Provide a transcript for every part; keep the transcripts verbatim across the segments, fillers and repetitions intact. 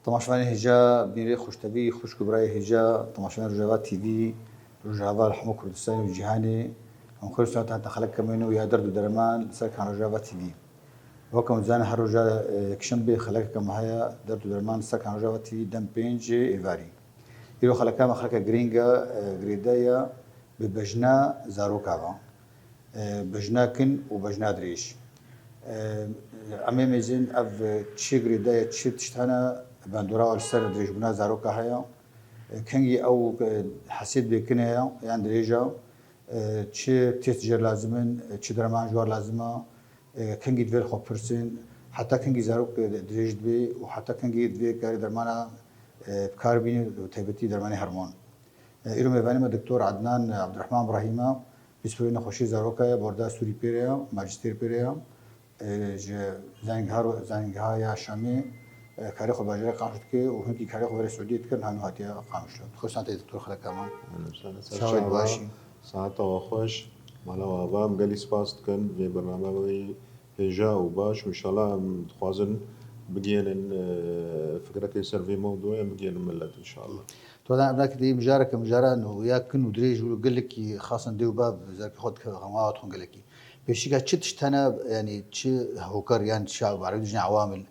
Temaşevanê hêja, bînerê xweştevî, xwişk û birayê hêja, temaşevanê Rojava T V, Rojava li hemû Kurdistanê û cîhanê, em xêr û selamet hatin xeleka me nû ya derd û derman li ser kan Rojava T V. Weke em dizanin her roja, e, yekşembê xelekeke me heye, derd û derman li ser kan Rojava T V dem pêncê êvarî. Îro xeleka me xeleke girîng e, e, girêdayî ye bi bejna zaroka ve. E, bejna kin û bejna dirêj. E, em ê mêzin ev çi girêdayî ye, çi tişt hene, bandora li ser dirêjbûna zaroka heye. E, kengî ew, e, hesê dibê kin e yan dirêj e, e, çi test jê re lazim in, e, çi derman ji wan lazim e, e, kengî divê li xwe pirsin, heta kengî zarok, e, dirêj dibe û heta kengî divê karê dermana, e, bi kar bîne û taybetî dermanê hormon. E, îro mêvanê me Doktor Adnan Abdurrahman Brahîm e, pîsporê nexweşiyê zaroka ye, borda Sûrî pêre ye, majistêr pêre ye. E, ji Zangiha ro-, Zangiha ya Şamê, e, karê xwe bajarê Qamişlo dike û hinkî karê xwe berê Siûdiyê dike, niha nû hatiye Qamişlo. Xweşan tê Doktor xeleka me. Sağ ol, başî. Saeta we xweş. Mala we ava, em gelî spas dikin vê bername wê hêja û baş. Înşallah em dixwazin bigihînin, e, fikrekê ser vê mewdûyê em bigihînin millet înşallah. Tu zanim evnakî dê mijareke mijara nû ya kin û dirêj û gelekî xasan dê û bav zarokê xwe dike xema xwe gelekî. Pêşîka çi tişt hene, yanî çi hokar yan çi erebî dijî ewamil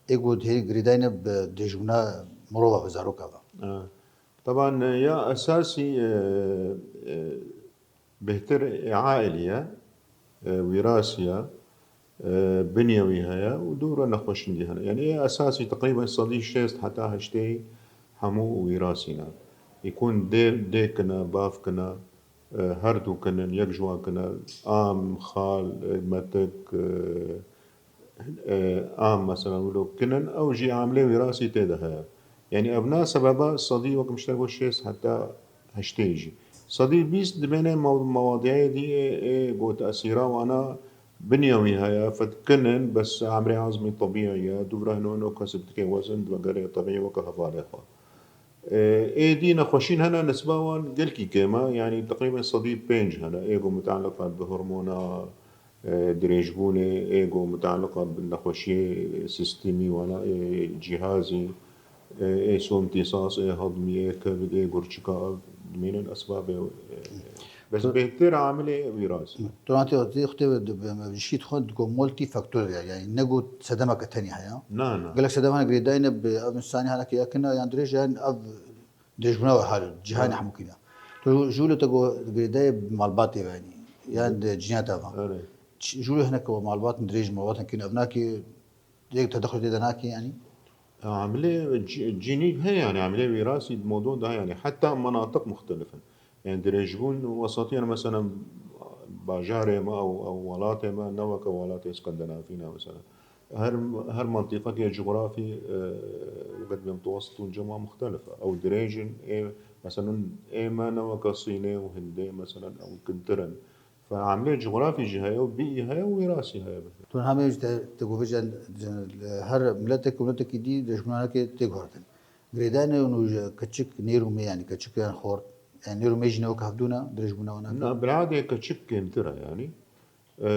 ê ku hêrî girêdayî ne bi dirêjbûna mirova ve, zaroka ve? E, teban, e, ya esasî, e, e, bêhtir ailî ye, e, wîrasî ye, e, binyewî heye û dû re nexweşîn dî hene. Yanî ê esasî teqrîben sedî şêst heta heştê hemû wîrasî ne. Îkun dê, dê kine, bav kine, e, her du kinin, yek ji wan kine, am, xal, e, metik, e, e, am, mesela, wilo kinin, ew jî amilê wîrasî tê de heye. Yanî ev na sebeba sedî wek mişter got şêst heta heştê jî. Sedî bîst dibêne mew-, mewadiyayê dî ê, ê got tesîra wana binyewî heye, fedkinin, bes emrê azmî tebîî ye, dûvra hino hino kesb dike wezin, divegerê tebîî weke hevalê xwe. E, êdî nexweşîn hene, nisba wan gelkî kêm e, yanî teqrîben sedî pênc hene, ê ku mutaliq e bi hormona, e, dirêjbûnê, ê ku mutaliq e bi nexweşiyê sîstemî wana, ê cîhazî, e, ê somtîsas, ê hedmî, ê kevd, ê gurçika, ev dimînin esbabê, e, bes bêhtir amilê wîrasî. Tu natê xwe tê, xwe tê, şît xwe digo multifaktor ya, yanî ne got sedemeke tenê heye. Na, na. Gelek sedem hene girêdayî ne bi ev însanî hene ke yakina yan dirêj yan ev dirêjbûna we her cîhanê hemû kî ne. Tu jû li te got girêdayî bi malbatê ve yanî yan di ciniyeta ve. Erê. Ç-, jû li hineke we malbatin dirêj malbatin kî ne, ev nakî yek tedexul tê de nakî yanî? Amilê ci-, cinî heye yanî, amilê wîrasî di modo de yanî, heta menatiq muxtelif in. Yanî dirêjbûn wesatî, yanî mesela bajarê me ew, ew welatê me ne weke welatê Skandinavî ne mesela. Her, her mantîqekê cografî, e, weke dibê mutewessit û cema muxtelif e. Ew dirêj in, ê, mesela ê me ne weke Sînê û Hindê, mesela ew kintir in. Fe amilê cografî jî heye û bîî heye û wîrasî heye. Tu niha me jî te, te govê jî, her miletek û miletekî dî dirêjbûnanekê tê guhertin. Girêdayî ne û ji keçik nêr û mê, yanî keçik yan xort, yanî nêr û mê jî ne wek hevdû ne, dirêjbûna wan nake? Na, biladê keçik kêmtir e yanî. E,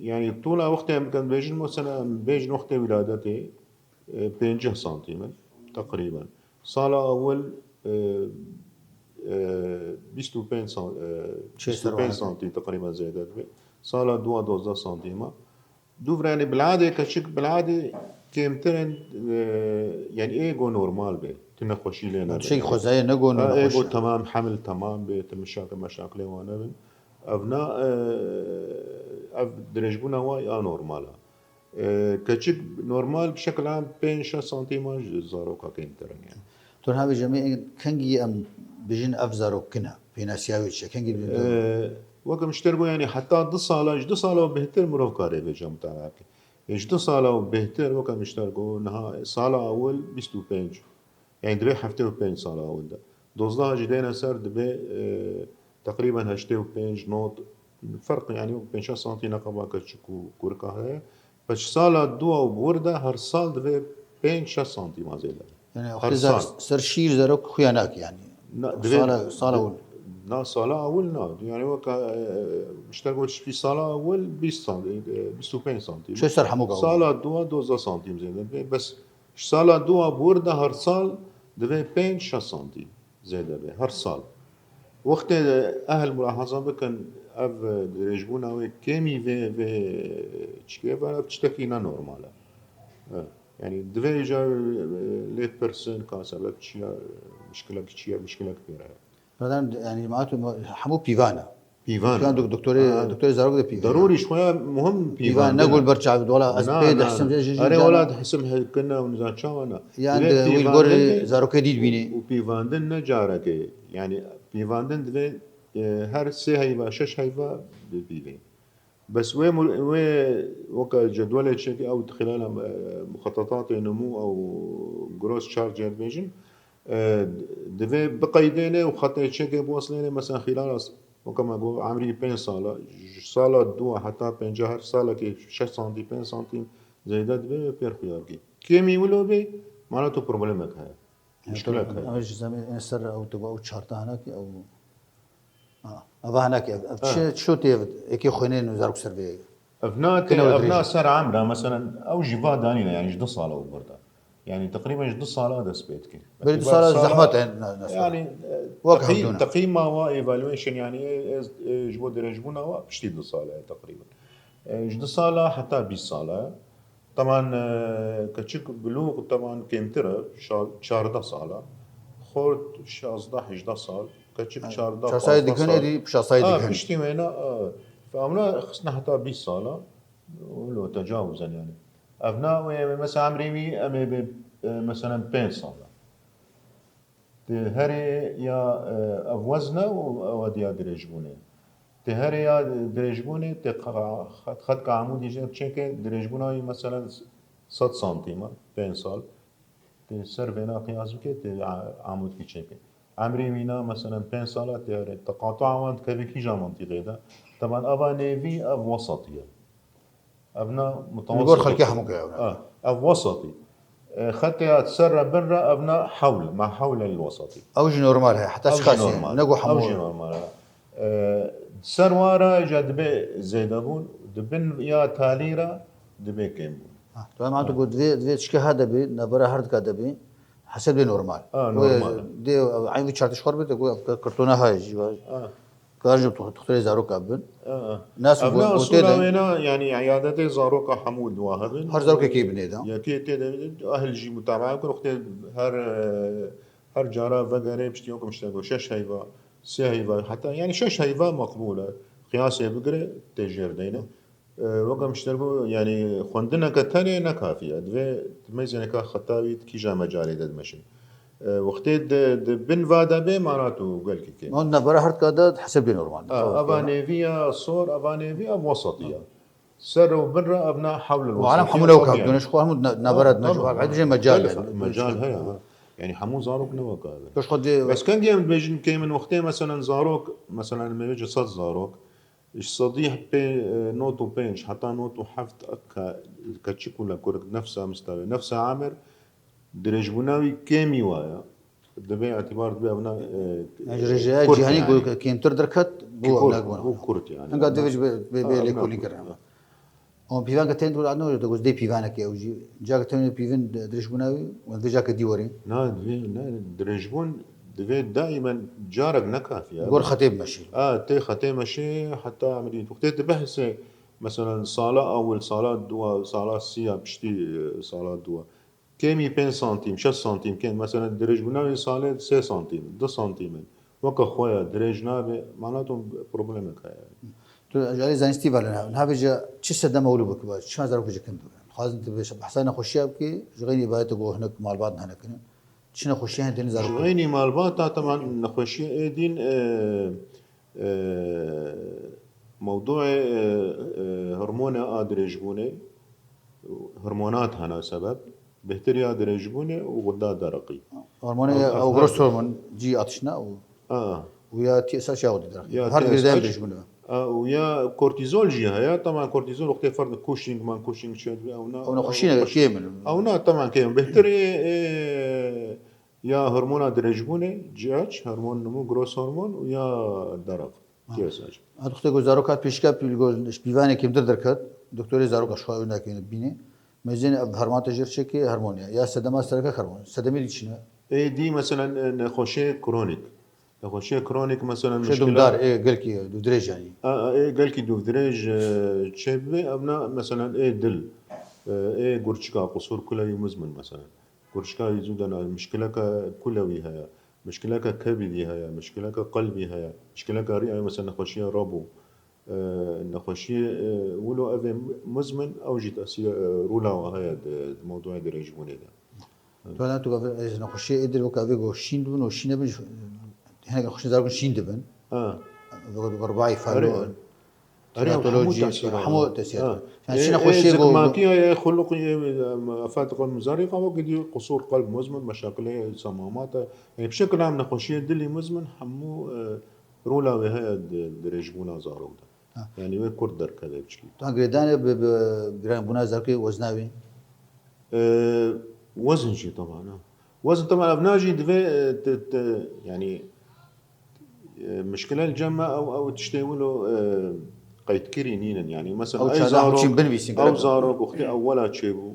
yanî tola wextê em dikin, dibêjin mesela, em bêjin wextê wîladetê, e, pêncî santîm in, teqrîben. Sala ewil, e, e, bîst û pênc san-, e, bîst û pênc santîm teqrîben zêde dibe. Sala dua dozdeh santîm e. Dûvra, yanî biladê keçik, biladê kêmtir in, e, yanî ê go normal be, tu nexweşî lê nebe. Tiştekî xwezayê ne go nexweşî. Ê go temam, hemil temam be, tu mişak-, meşakilê wan nebin. Ev na, e, ev dirêjbûna wa ya normal e. E, keçik normal bi şekil am pênc şeş santîma ji zaroka kêmtir in yanî. Tu niha bêje me kengî em bijin ev zarok kine, pênasiya wê çi ye? Kengî bijin. E, weke mişter got yanî heta du sala, ji du sala û bêhtir mirov kare vêca mutala bike. Ê ji du sala û bêhtir weke mişter got niha sala ewil bîst û pênc. Yanî divê heftê û pênc sala ewil de. Dozdeh jî dêne ser dibe, e, teqrîben heştê û pênc not ferq, yanî pênc şeş santî neqeba keçik û kurika heye. Pişt sala dua û bi wir de her sal divê pênc şeş santîma zêde. Yanî her sal. Ser şîr zerok xuya nake yanî. Na, divê sala, sala ewil. Na, sala ewil na. Yanî weke, e, işte got şî sala ewil bîst santîm, e, bîst û pênc santîm. Çi ser hemû gav? Sala dua dozdeh santîm zêde dibe. Bes Ji sala dû a bi wir de her sal divê pênc şeş santîm zêde be. Her sal. Wextê ehl mulahaza bikin, ev dirêjbûna wê kêmî vê, vê çikê ve, ev tiştekî ne normal e. E, yanî divê îcar, e, lê pirsin, ka sebeb çi ye, mişkilek çi ye, mişkilek pê re ye. Zaten, yanî, ma tu hemû pîvan e. Pîvan. Pîvan dok-, doktorê, Ha. doktorê zarok de pîvan. Darûrî ji xwe ya muhim pîvan Pîvan, ne dine. Gul ber çav, wala ez Na, pê na, dihsim na. Jê, jê, Erê, jê, wala ne. Dihsim hevkirine û nizam çawa ne. Yan Divê de wî pîvandin gor be zarokê dî dibînî. Û pîvandin ne careke. Yanî pîvandin divê, e, her sê heyva, şeş heyva bipîvê. Bes wê mul-, wê weke cedwelê çekê ew xilala, e, muxetetatê nimû ew gross charge dibêjin, e, divê biqeydêne û xetê çekê biweslêne, mesela xilala s-, weke me got, emrî pênc sala, ji sala dû heta pênca her salekê şeş santî, pênc santîm zêde dibe wê pêr xuya bikî. Kêmî wilo bê, mana tu problemek heye. Muşkilek heye. Ew ji zemê ên ser ew tu ew çarta hene ki ew Ha, eva hinekî ev, ev Ha. çi, çi tê ev, êkê xwênê zarok ser vê. Ev na tê, Kine ev dirêj. Na ser emra, meselen, ew jî va danîne, yani ji du sala û bir de. Yani teqrîben ji du sala dest pê dike. Belê du Belkî sala bar sala, zehmet e, ne, ne sala. Yani, e, Wek teqî-, hevdûna. Teqîma wa, evaluation, yani, e, e, e, ji bo dirêjbûna wa piştî du sala ye teqrîben. E, ji du sala heta bîst sala ye. Teman, e, keçik bilûx, teman kêmtir e, şa-, çardeh sal e. Xort şazdeh hejdeh sal, keçik Ha, çardeh çar salê pazdeh dikin, sal. Êdî şazdeh salê Ha, dikin. Piştî wêna, e, fe emna xistine heta bîst sal e. Wilo tecawuz e yani. Ev na wê, mesela emrê wî em ê bê, e, mesela pênc sal e. Tê herê ya, e, ev wezne û ew diya dirêjbûnê. Tê herê ya dirêjbûnê, tê qa-, xet-, xetka Amûdî jê çêke dirêjbûna wî, meselen, sed santîm e, pênc sal. Tê ser vêna qiyas bike, tê a-, Amûd kî çêke. Emrê wîna, meselen, pênc sal e, tê herê. Teqatu'a wan dikeve kîja mintîqê de? Teban eva nêvî, ev wesatî ye. Ev na Li gor mutawesitê xelkê kir. Hemû ke ew ne. Ha, ev wesatî. E, xetê ya ser re bin re, ev na hewl, ma hewl el wesatî. Ew jî normal he, heta Ew jî çiqas ye, normal. Ne got Ew hemû. Jî normal e. E, ser wa re ca dibe zêdebûn, di bin ya talî re dibe kêmbûn. Ha, tu hema tu Ha. Got divê, divê çike ha de bî, navbera her dika de bî, heseb bê normal. Ha, normal. Dê, eyn vî çartî xwar bide, got, ev kirtona ha jî. Ha. Kar ji doktorê zaroka bin. Ha, ha. Nas Ev got, ne got usula tê de. Wêna, yani, iyadetê zaroka hemû dua hebin. Her zarokekê binê de. Yekê tê de, ehl jî mutabaa kir, wextê her, e, her cara vegerê piştî yokum işte, got, şeş heyva, sê heyva, heta, yani, şeş heyva makbûl e. Qiyasê bigire, tê jêr deyne. E, weke mişter got, yani, xwendineke tenê ne kafî ye. Divê timeyzêneka xeta wî di kîja mecalê de dimeşin. E, wextê di, di bin va de bê, mana tu gelkî kê. Hûn navbera her dika de heseb bê normal. Ha, eva nêvî ya sor, eva nêvî ev wesatî ya. Ser û bin re ev na hewl el Û alem wesatî hemû ya, ne wek wesatî ya. Dûne ji xwe hemû na-, navbera Ha, ne ji tabii. Xwe, hemû jê mecal Belê, yani. Mecal heye, ha. Yani hemû zarok ne wek abi. Tu xwe dê Bes kengê em dibêjin kê min wextê, meselen, zarok, meselen, me bêje sed zarok, ji sedî pê-, nod û pênc heta nod û heft ka-, keçik û lekurek nefsa mistavê, nefsa amir, dirêjbûna wî kêmî wa ye. Divê îtibar dibe evna, e, Yani ji rêjeya kurt cîhanî yani. Ku kêmtir derket, bû Ki kurt, evna bû kurt yani. Hinga divê ji bê, bê, Ha, bê evna lêkolîn kurt, kirin. Ha. Ama pîvanke tên dûr adno, de goz dê pîvaneke ew jî. Cake tên pîvin dirêjbûna wî, wan vê cake dî werî. Na, divê, ne, dirêjbûn divê daimen carek ne kafî ye. Gor xetê bimeşî. A, tê xetê meşê, heta emirî. Wextê tu behsê, mesela, sala ewil, sala dua, sala siya, piştî, e, sala dua. Kêmî pênc santîm, şeş santîm kêm. Mesela, dirêjbûna wê salê sê santîm, du santîm in. Weke xwe ye, dirêj nabe, mana tu problemek heye. Tu ji alî zanistî ve lena, niha vêca çi sedema wilo bikiba, çima zarok ji kin dûr in? Xwazin tu bêje behsa nexweşiya bikî, ji xeynî bayê tu got hinek malbat hene kirin. Çi nexweşiya hene têne zarok Ji kirin? Xeynî malbata teman nexweşiya ê dîn, e, e, mewduê, e, e, hormona a dirêjbûnê, hormonat hene sebeb, bêhtir ya dirêjbûnê û xweda dereqî. Hormonê Ev, ev ew her gross du. Hormon, cî atişna û A. Û ya T S H ya xwedî derxî. Ya Her girden T S H. Bêj bûne. A, û ya kortîzol jî heye. Teman kortîzol wextê ferd Cushing, man Cushing çi dibê, ew na, Ew na ew xweşî ne, xweş-, kêm in. Ew na teman kêm. Bêhtir ê, ê, ya hormona dirêjbûnê, G H, hormon nimû, gross hormon û ya dereq, Ha. T S H. Hat wextê ku zaroka pêşka pî-, go, ji pîvanê kêmtir derket, doktorê zaroka ji xwe ew nakeyne bîne. Mezên ev hermante jêr çekê hermoniya. Ya sedema sereke hermon. Sedemê dî çi ne? Ê dî, meselen, e, nexweşiyê kronîk. Nexweşiyê kronîk, meselen, Şey dûmdar, ê gelkî dûvdirêj yanî. A, a, ê gelkî dûvdirêj, e, çêbibe, evna, meselen, ê dil, e, ê gurçika, qusûr kulewî muzmin, meselen. Gurçika wî zû de na, mişkileke kulewî heye, mişkileke kebidî heye, mişkileke qelbî heye, mişkileke rî heye, meselen, nexweşiya rabû. E, nexweşiyê, e, wilo ev ê muzmin, ew jî tesîr, e, rûla we heye di, di mewdûya dirêjbûnê de. Tu hela tu gavê ez nexweşiyê êdir weke evê go şîn dibin û şîn nebin, hinek nexweşiyên zarokên şîn dibin. Ha. Weke rebay falo. Erê, hemû tesîr hemû tesîr. Yani şî nexweşiyê go. Zikmakiya ye, xuluq ye, afat qal muzariqa weke dî qusûr qelb muzmin, meşakilê samamata. Yani bi şekil em nexweşiyê dilî muzmin, hemû, e, rola wê heye di dirêjbûna zarok de. Ha. Yani wê kurt derkeve biçkî. Tu girêdanê bi, bi giranbûna zarokê wezna wî? E, wezin jî teban, ha. Wezin teban, ev na jî divê, e, te, te, yani, e, mişkile li cem me ew, ew tiştê wilo, e, qeydkirî nînin. Yani, mesela, ew çadan zarok, çîn binivîsîn, ew zarok wextê ewwela çêbû,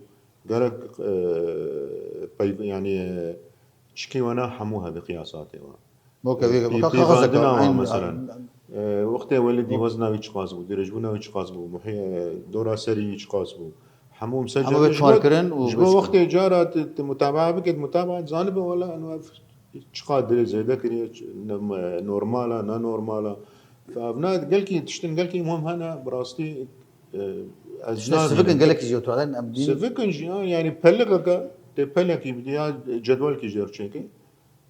gerek, e, peyv-, yani, e, çikî wena hemû hebe qiyasatê we. Moke vê pî-, ka kaxizeke pîvandina wan, eyn, mesela. E, wextê welidî wezna wî çiqas bû, dirêjbûna wî çiqas bû, muhî-, e, dora serî wî çiqas bû. Hemû hemû miseca wê ji bo, tomar kirin û ji bo wextê cara tu, tu mutabaa bike, tu mutabaa zanibe wela eno ev çiqas dilê zêde kiriye, çi-, ne, me-, normal a, ne normal a. Ev na gelkî tiştin gelkî muhim hene, bi rastî, e, ez nadim. Sivikin gelekî jî oturan, em dîn. Sivikin jî, ha, yani pelixeke, tê pelekî bidî ya cedwelkî jêr çêkî.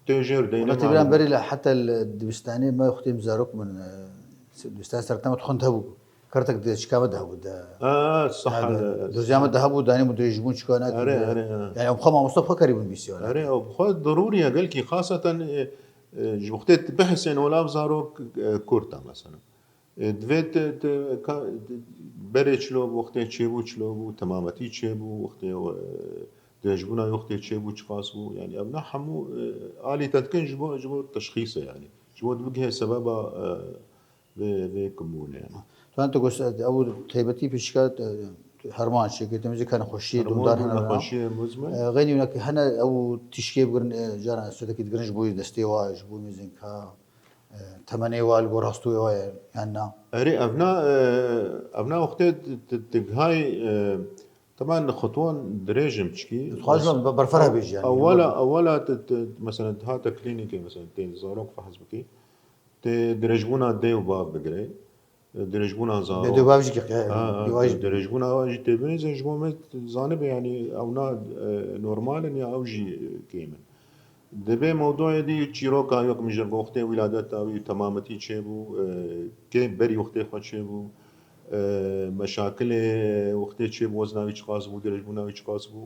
Tê jêr deyne. Wela tê biran berî le heta li dibistanê me wextê em zarok min, e, dibistan sertema dixwend hebû. Kartek di çika me de hebû de. Ha, sah. Doziya me de hebû, danî min dirêjbûn çika ne. Erê, erê, ha. Yani em xwe mamosta xwe karîbûn bîsî wela. Erê, ew xwe derûrî ye gelkî, xaseten, e, e, ji wextê tu bihesên wela ev zarok, e, kurt e mesela. E, divê tu, tu ka, berê çilo bû, wextê çêbû çilo bû, temametî çêbû, wextê, e, dirêjbûna wextê çêbû çiqas bû. Yani ev ne hemû, e, alî te dikin ji bo, ji bo teşxîsê yani. Ji bo tu bigihê sebeba, e, vê, vê kimbûnê yani. Tu tu gost, ew taybetî pêşka, e, herman çêkê, temizî ka nexweşiyê, herman dûmdar hene, nexweşiyê muzmin. E, xeynî wina ki hene ew tîşkê bigirin, e, caran sodekî digirin ji bo destê wa, ji bo mizin ka. E, temenê wa li gor hastûyê wa ye yan na? Erê, ev na, e, ev na wextê ti, ti, ti gihayî, e, temen xutwan dirêj in piçkî. Dixwazim be-, berfireh bêjî yani. Ewela, ewela ti, ti, mesela ti hate klînîkê, mesela tê zarok fehs bikî, tê dirêjbûna dê û bav bigirê, e, dirêjbûna zarok. Dê û bav jî ki, ha, ha, dirêjbûna wa jî tê binêzin, ji bo me zanibe yani ew na, e, normal in ya ew jî kêm in. Di vê mewdûyê dî çîroka wek min ji wextê wîladeta wî temametî çêbû, e, kê berî wextê xwe çêbû, e, meşakilê wextê çêbû, wezna wî çiqas bû, dirêjbûna wî çiqas bû.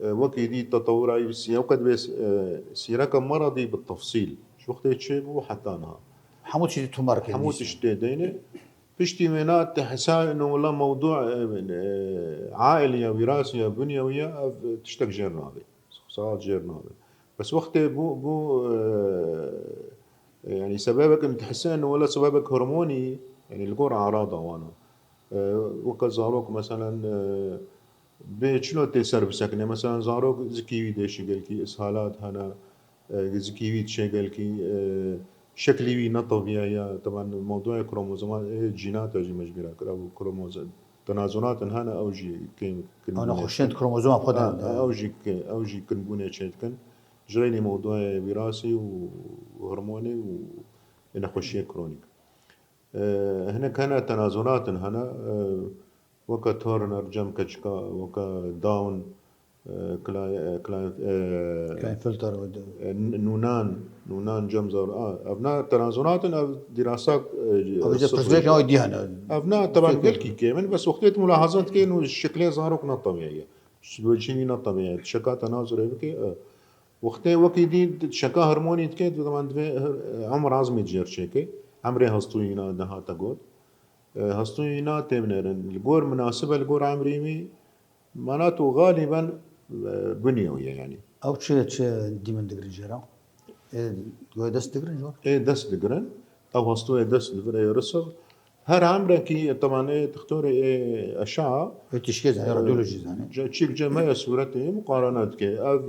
E, wekî dî tetewira wî sî-, ewqet vê, e, sîreka meredî bi tefsîl. Ji wextê çêbû heta niha. Hemû tiştî tomar kirin. Hemû tiştê deyne. Piştî wêna te hesabê no wela mewdû, e, e, ailiya, wîrasiya, bunyewiya, ev tiştek jêr nabe. Saet jêr nabe. Bes wextê bû, bû, e, e, yani sebebek em dihesên wela sebebek hormonî, yani li gor arada wan e. E, weke zarok, meselen, e, bê çilo tê ser bisekine, meselen, zarok zikî wî dêşî gelkî, ishalat hene, e, zikî wî dişê gelkî, e, şeklî wî ne tevîye ye, teban mewdûya kromozoman, e, cînata jî me ji bîra kir, ew kromoz-, tenazunatin hene, ew jî kêm kirin. Ew nexweşiyên kromozoma xwe de. Ha, ew jî ki-, ew jî kirinbûnê çêdikin. Ji rênî mewdûyê wîrasî û hormonê û nexweşiyê kronîk. E, hinek hene tenazunatin hene, e, weke Turner, cem keçika, weke Down, e, Klai-, e, Klai-, e, Klinefelter û de- e, n-, nûnan, nûnan cem zar-, a, ev na tenazunatin, ev dîrasa, e, Ev jî sifrî. Pirsgirêkên wî dî hene. Ev na teban gelkî kêm in, bes wextê tu mulahazan dikê, nû şeklê zarok ne tevîye ye. Ji bo çînî ne tevîye ye. Şeka tenazurê bike, e, wextê wekî dî şeka hormonî dike, tu zaman divê, e, umr azmî jêr çêke. Emrê hestûyîna dihate got. E, hestûyîna tê binêrin. Li gor minasibe, li gor emrî wî, Mana tu xalîben, e, biniye wî ye, yanî. Ew çi, çi dîmin digirin jê re? Ê, goyê dest digirin jor? Ê dest digirin. Ew hastûyê dest digirin, ê risq. Her emrekî, teban ê dixtorê ê eşa, Ê tişkê zanî, e, radyolojî zanî. Ce-, çîk cem heye sûretê muqarene dike. Ev,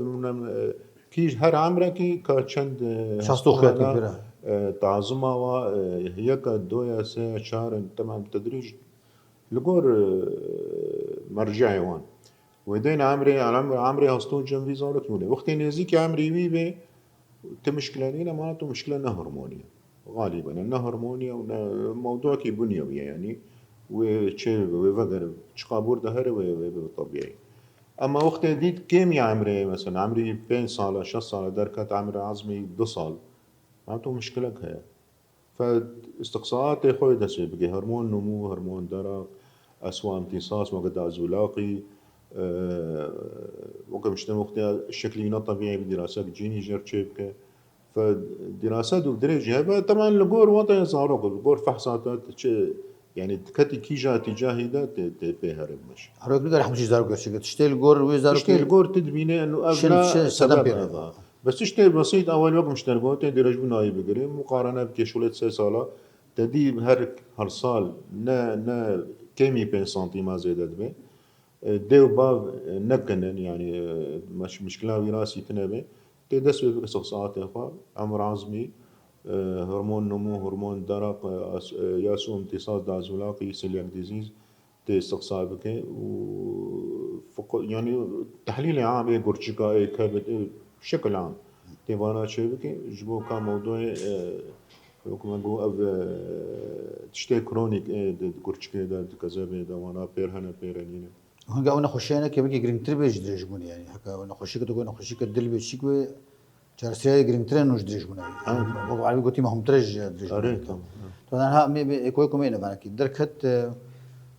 e, kî her emrekî ka çend, e, Şasto hestana, xwetî bira. E, tazima wa, e, yeka, doya, se, çar, teban bi tedrîc li gor, e, merceê wan. Wê deyne emrê, emrê, emrê hastû cem vî zarok nûne. Wextê nêzîkî emrê wî bê, ti mişkile nîne, mana tu mişkile ne hormonî ye. Xalîben ne hormonî ye û ne mewduekî bunyewî ye, yanî wê çê bibe, wê vegere, çiqa bûr de here wê, wê bibe tebîî. Ema wextê dît kêmî emrê, mesela emrî pênc sala, şeş sala derket, emrê azmî du sal, mana tu mişkilek heye. Fe istiqsaatê xwe dest pê bike. Hormon nimû, hormon deraq, eswa imtîsas, weke dazûlaqî, e, weke mişte wextê şeklî netebîî bi dîrasek cînî jêr çê bike. Fe dîraset û dirêjî hebe, teban li gor wataya zarok, li gor fehsa te çi, yanî diketî kîja tîcahî de tê, tê pê here bimeşe. Herwek li gor hemşî zarok gerçek. Tiştê li gor wê zarokê Tiştê li gor tu dibîne, eno ev şin, ne şin sedem sebeb pê ev nebe. A. Bes tiştê besît, ewel wek mişter got, tê dirêjbûna wî bigirî, muqarene bike şolê sê sala, te dî her, her sal ne, ne kêmî pênc santîma zêde dibe. E, dê û bav, e, nekinin, yanî, e, meş-, mişkila wîrasî tune be. Tê dest pê bike istiqsaatê xwe, emr azmî, e, hormon nimû, hormon deraq, e, as-, e, yasû imtîsas dazûlaqî, celiac disease, tê istiqsa bike û fiq-, yanî tehlîlê am ê gurçika, ê kebid, ê şekil am tê vana çêbike, ji bo ka mewdûyê, e, wek me got, ev, e, tiştê kronîk ê di, di gurçikê de, di kezebê de, wana pêr hene, pêre nîne. Hinga ew nexweşiya ne ke wekî girîngtir bê ji dirêjbûnê, yanî heke ew nexweşiyeke tu got, nexweşiyeke dil bê, çîk bê, çareseriya girîngtir e, no ji dirêjbûna. Ha. Wek erbî gotî, mehûmtir e ji dirêjbûna. Arê, tamam, ha. Tu ena ha me, me, ekoyê ku me yê nevanekî derket, e,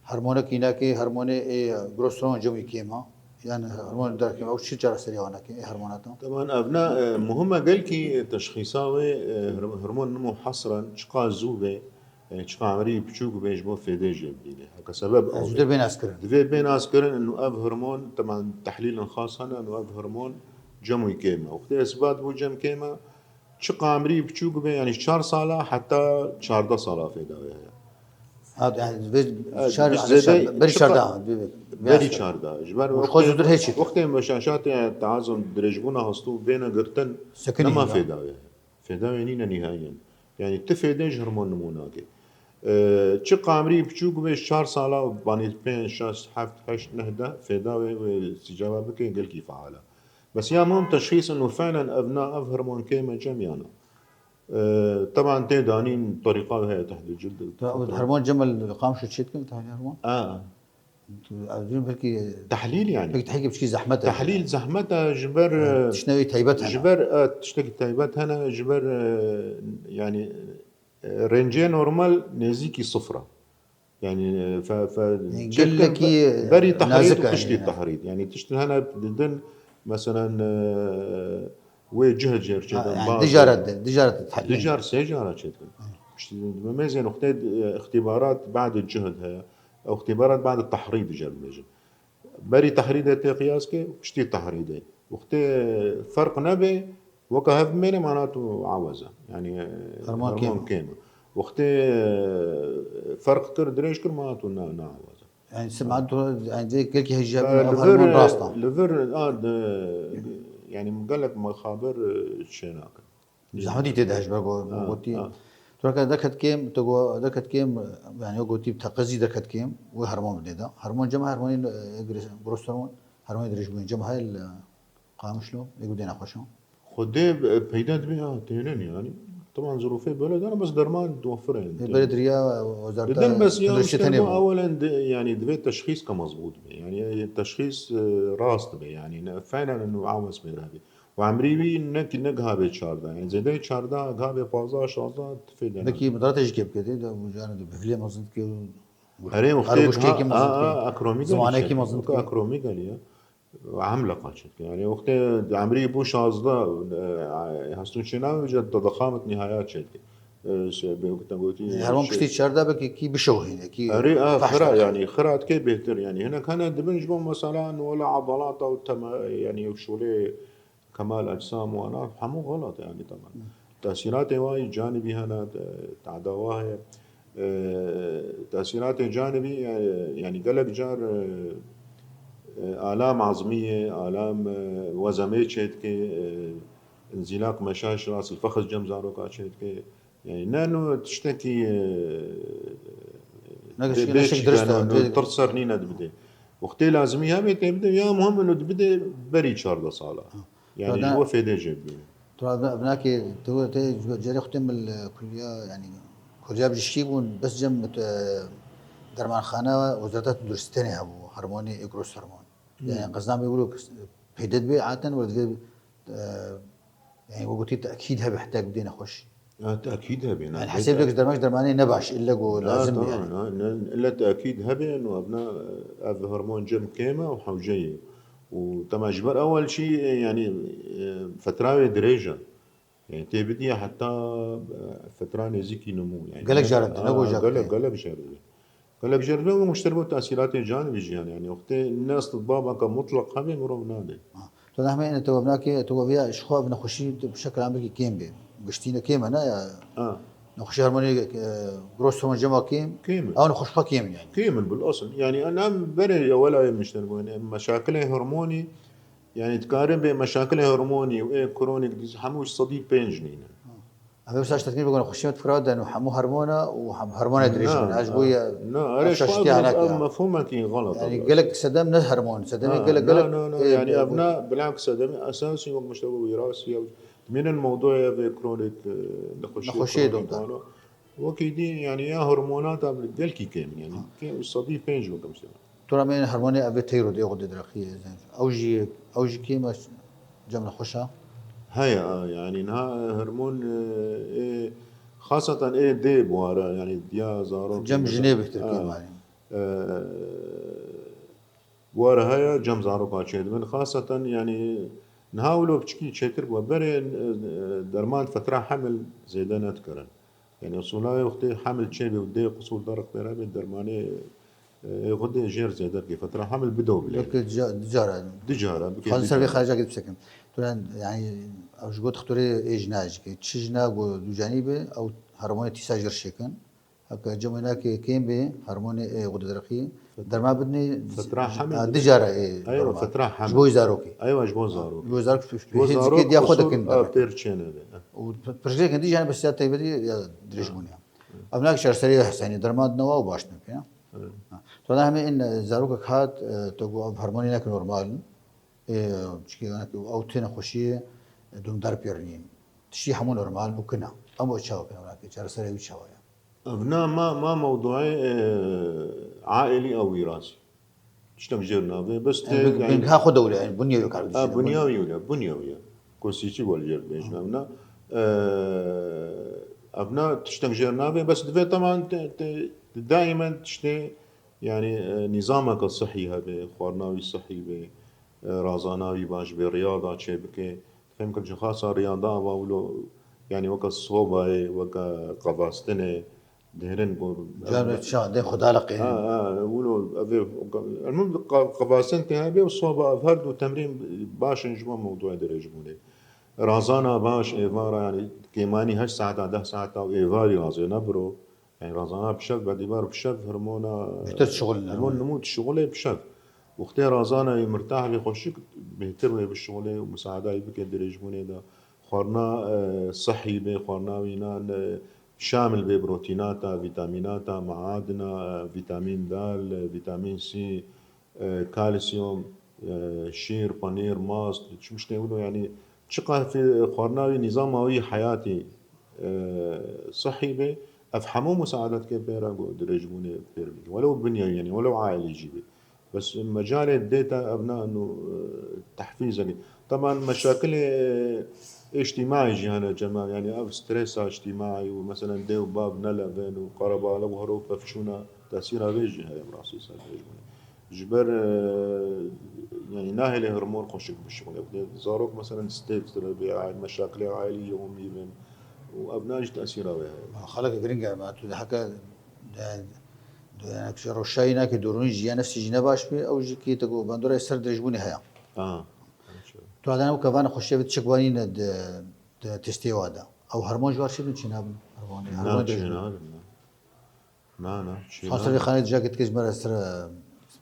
hormonek înakê, hormonê ê, e, progesterone cem wî kêm a. Yanî hormon derkêm, ew çi çareseriya wan nake, ê hormona te? Teban ev ne, e, muhim e gelkî, e, teşxîsa wê, e, hor-, hormon nimû hesren çiqa zû be, e, çiqa emerî piçûk be ji bo fêdê jê bidîne. Heke sebeb ew be. Zûtir bê naskirin. Divê bê naskirin, û ev hormon, teban tehlîlên xas hene, û ev hormon cem wî kêm e. Wextê isbat bû cem kêm e, çiqa emerî piçûk be, yanî ji çar sala heta çardeh sala fêda wê heye. Ha, yanî vê Evet, çar, bi zêde berî çiqa-, çardeh, vê, vê berî çardeh. Ji ber wextê, wextê meşaşatê teazin dirêjbûna hastû bêne girtin, Sekinî nema ya. Fêda wê. Fêda wê nîne nîhayen. Yanî ti fêdê ji hormon nimû nake. Ee, çiqa emerî piçûk be, çar sala, banî pênc, şeş, heft, heşt, neh, deh fêda wê, wê sicava bike gelkî feal e. Bes ya muhim teşxîs in û felen ev na, ev hormon kêm e cem ya na. Ee, teban tê danîn terîqa heye tehdî cild. Ta ew hormon cem li qamşo çê dikin, tehlîl hormon? A. Tu, ev dibin belkî Tehlîl yanî. Belkî tehlîlê piçkî zehmet e. Tehlîl zehmet e ji ber, Evet, e, tiştine wî taybet hene. Ji ber, e, tiştekî taybet hene, ji ber, e, yanî, e, rêncê normal nêzîkî sifir e. Yanî, e, fe, fe, Yani çêdikin gelekî be-, berî tehrîd nazik û e piştî yani. Tehrîd. Yanî tiştin hene didin, meselen, e, wê cihd jêr Ha, çêdikin, yani bazı dijara de, dijara de tehlîl. Dijar sê cara çêdikin. Hı. Piştî di memêzên wextê, e, îxtîbarat ba'de cihd heye. Ew îxtîbarat ba'de tehrîd jêr dibêjin. Berî tehrîdê tê qiyas ke, piştî tehrîdê. Wextê ferq nebe, weke hev bimêne, mana tu awez e. Yanî, e, Herman hormon kêm e. Kêm e. Wextê, e, ferq kir, dirêj kir, mana tu na, na awez e. Yani, sima tu, yani, direkt gelkî hejî Ba, bî, li hormon vir, rast e. Li vir, a, de, yani, gelek mexabir, e, çê nakin. Zehmetî tê de hej be, go-, Ha, gotî. Ha. Tu reke derket kêm, tu go-, derket kêm, yani, o gotî teqizî derket kêm, wê hormon bidê de. Hormon cem, hormonî, e, gres-, progesterone, hormonî dirêjbûnê cem heye li Qamişlo, ê gudê nexweşan. Xwedê, e, peyda dibe, ha, tênin yani. Teban zirûfê böyle dana, bes derman diwefire yani. Ê, belê diriya, e, wezareta Didin bes ya tenduristiyê işte tenê bu bû. Awelen de, yani, divê teşxîs ka mezbût be. Yani, e, teşxîs, e, rast be. Yani, ne, felen û awes mêr hebî. Û emrî wî ne ki ne giha bê çardeh. Yani, zêdeyê çardeh, giha bê pazdeh, şazdeh, tifê de Belkî nake. Midaratê jî kê bike, de, bu yani de bihilê mezin dike û Erê, wextê Her goşkekî ha, mezin ha, dike. Ha, akromî gelî Zimanekî çêdike. Mezin dike. Akromî gelî ya. Emleqa çêdike. Yani, wextê emrî bû şazdeh, e, hestûn çênabe, ca te dixamit nîhaya çêdike. E, şey, bê wekî te gotî, Her wan şey piştî çardeh bike kî bişewhîne, kî Erê, a, fehş xira, bike. Yani, xira dike bêhtir. Yani, hinek hene dibin ji bo mesela, wela adalata û tema-, yani, ew şolê Kemal ecsam û ana hemû xelat e, yani, teban. Tesîratê wa yî canibî hene, te-, tedawa heye. E, tesîratê canibî, e, yanî gelek car, e, e, alam azmiyê, alam, e, wezemê çêdike, e, inzîlaq meşaş ras el fexiz cem zaroka çêdike. Yanî ne no tiştekî, e, Ne bê, gişkî, bê ne şek çî dirist ne, e, no tê- tir ser nîne dibide. Wextê lazimî hebe tê bide, ya muhim no dibide berî çardeh sala. Yanî Zaten ji bo fêdê jê bibîne. Tu ra binakê tu tê cerê xwe tê mil, e, kulliya, yanî kulliya bijîşkî bûn, bes cem, e, dermanxane wezareta tenduristî tenê hebû, hormonê, ê gross hormon. Hmm. Yanî qezna me wilo peyde dibe aten, wilo divê, e, yanî wek gotî tekîd hebe heta ku bidê nexweşî. Ya, tekîd hebe, ne? Yanî hesê bidek ji derman, ji dermanê ne baş, ille ku lazim be, yanî. Na, ne, ille tekîd hebe, no evna, ev hormon cem kêm e û hewce ye. Û tema ji ber ewel çî, e, yanî, e, fetra wê dirêj e. Yanî tê bidiye heta, e, fetra nêzîkî nimû. Yanî Gelek ne, jare dide, ne ha, goja gelek, gelek jare dide. Gelek jare dide û ji bo tesîratê canibî jî, yanî, yanî wextê ne istitbabeke mutlaq hebe mirov nade. Ha. Tu nehmê ine tu binakê, tu viya ji xwe bi nexweşî tu bi şekil amekî kêm bê. Giştî ne kêm e, ne ya. Ha. Nexweşî hormonê, e, gross hormon cema kêm. Kêm e. Ew nexweş xwe kêm in, yanî. Kêm in bil asl. Yanî em, em berê ewela yê mişter bû. Yanî meşakilê hormonî, yanî dikarin bê meşakilê hormonî û ê kronîk dîs hemû ji sedî pênc nîne. Em ê wisa ji teknîk bikin, xweşiyê me fikra de, hemû hormona û hem hormona dirêj Na, bûne. Ez ji bo na, ye na, ev erê, ji xwe şaştiya ev, ev hinekî ya. Mefhûmekî xelet e. Yanî gelek sedem ne hormon, sedemê Na, gelek, na, gelek, na, na, e, yanî e, ev na, bilakis sedemê esasî wek mişte bû wîrasî ya. Dimînin mewdûyê ev ê kronîk, e, nexweşiyê Nexweşiyê kronîk dom de. Wano. Wekî dî, yanî ya hormonata gelkî kêm in, yanî Ha. kêm sedî pênc wek mişte. Tu ra me hormonê ev ê teyrodê, xwe dê direxî, ew jî, ew jî kêm e cem nexweşa. Heye, a, yanî niha hormon, e, ê, xaseten ê dê bi ware, yanî diya zarok Cem mesela. jinê bêhtir Ha. kêm e. E, bi ware heye cem zaroka çêdibin. Xaseten yanî niha wilo piçikî çêtir bû. Berê, e, e, derman fetra hemil zêde nedikirin. Yanî usûla wê wextê hemil çêbe û dê qusûr deriq pê re bê dermanê, e, ê xwe dê jêr zêde bike. Fetra hemil bido bilê. Belki ca-, du cara. Du cara bike, Xwazim du ser vê cara. Xerca gidip sekin. Tu ran, yanî, ew ji got xturê ê jina jike. Çi jina ku ducanî be, ew hormonê tîsa jir şêkin. Heke cem wênakê kêm be, hormonê ê xwe didiriqî. Derman bidinê, Fetra hemil a, bidinê. Du cara ê Eywa, derman. Fetra hemil. Ji bo zarokê. Eywa, ji bo zarokê. Ji bo zarok, Ji bo pêncikê zarok diya xwe qusûr, dikin a, derman. Pêr çênebe. Û p-, pirsgirêkên dî jî hene, bes ya taybetî ya dirêjbûnê ya. Ev nak çareserî ya Hesenî, derman dine wa û baş neke ya. Evet. Ha. Tu da hemê in, e, zarokek hat, e, tu got ev hormonê neke normal in. E, çikê neke ew tê nexweşiyê, e, dûmdar pêr nîn. Tiştî hemû normal in û kina. Em bo çawa kina, nake çareserê wî çawa ya? Evna ma, ma mewduê, e, ailî ew wîrasî. Tiştek jêr navê, bes tê, Em bi, yanî, bi ha xwe dewle, yanî, bunya wî kar Ha, dişîne, bunya bunya. wî wî, bunya wî. Kosîçî wal jêr bêjin evna. E, evna tiştek jêr navê, bes divê teman te, te, daimen tiştê, yanî, e, nîzameke sihî hebe, xwarina wî sihî be, e, razana wî baş be, riyada çêbike. Fêm kir, ji xasa riyada ava wilo, yanî weke sobayê, weke qevastinê, dihêrin ku Can çandê xwe daliqînin. Ha, ha, wilo, ev ê, elmûm qe-, qevastin tê hebe û soba ev her du temrîn baş in ji bo mewduê dirêjbûnê. Razana baş, êvara, yanî kêmanî heşt saeta, deh saeta û êvarî razê nebiro. Yanî razana bi şev, bedîbar bi şev hormona, Bêhtir dişixulin hormon hormon. nimû dişixulê bi şev. Wextê razana wî mirtah bê, xweşik, bêhtir wê bişixulê û misaada wî bike dirêjbûnê de. Xwarina, e, sihî bê, xwarina wî nan, e, şamil bê protînata, vîtamînata, maadina, e, vîtamîn dal, e, vîtamîn C, e, kalsiyum, e, şîr, penîr, mast, çi miştê wilo, yanî çiqa fî-, xwarina wî, nîzama wî heyatî, e, sihî be, ev hemû musaadet ke pê re ku dirêjbûnê pêr bike. Welew binyawî, yanî welew ailî jî be. Bes mecalê dê te ev ne, no, e, tehfîzekî. Teban meşakilê, e, îctîmaî jî hene Cemal, yanî ev stresa îctîmaî û meselen dê û bav nelevên û qerebalix û hero pevçûna tesîra vê jî heye bi rastî ser dirêjbûnê. Ji ber, e, yanî nahêlê hormon xweşik bişixulê. Dê zarok meselen stêf tire bê, ay, meşakilê ailî yê omî bin û ev na jî tesîra wê heye. Xelek giring e, ma tu heke, e, yani, roşayî nake, dorûnî jî ya nefsî jî ne baş be, ew jî kî te ku bandora ser dirêjbûnê heye. Aha. Tu adan ew kevana xweşiya bi çik wanî ne de, de testê wa de. Ew hormon ji war çêdin çênabin. Hormonê, Na, hormonê dirêjbûnê. çênabin, na. Na, na, çi Xansir vê xanê dija ke dikê ji me re sira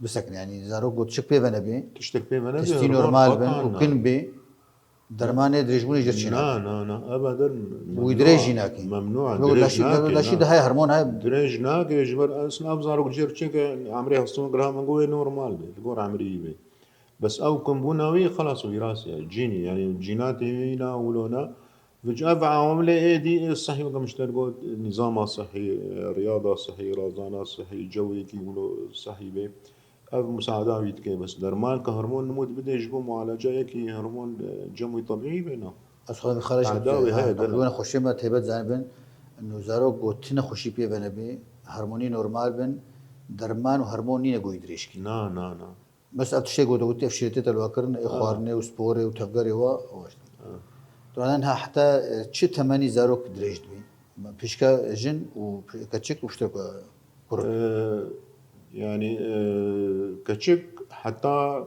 bisekin. Yanî zarok got çik pê ve nebê. Tiştek pê me nebê. Tiştî normal bin û kin bê. Dermanê dirêjbûnê jê çêne. Na, na, na. Eva der Wî dirêj jî nakî. Memnû. Dirêj nakî. Laşî de heye, hormon heye. Dirêj nakî. Ji ber ez nav zarok cêr çêke emrê hestûn gira min got wê normal bê. Li gor emrê wî bê. Bes ew kinbûna wî xelas wîras e. Cînî, yanî cînatê wî na wilo ne. Vêca ev ewamilê êdî ê sehî weke min ji te got, nîzama sehî, riyada sehî, razana sehî, cewekî wilo sehî bê. Ev musaada wî dike, bes derman ke hormon nimûd bidê ji bo mualeca yekî hormon, e, cem wî tebîî bê na. Ez xwe xerec Eda wê heye, gelo. Wena xweşê me taybet zanibin, nûzarok got ti nexweşî pê ve nebê, hormonî normal bin, derman û hormon nîne goyî dirêj kî. Na, na, na. Bes ev tiştê got, got ev şîretê te li we kirin, ê xwarinê û sporê û tevgerê we, ew işte. Duradan ha heta, e, çi temenî zarok dirêj dibî? Pişka jin û pi-, keçik û piştek, e, kurik. E, yanî, e, keçik heta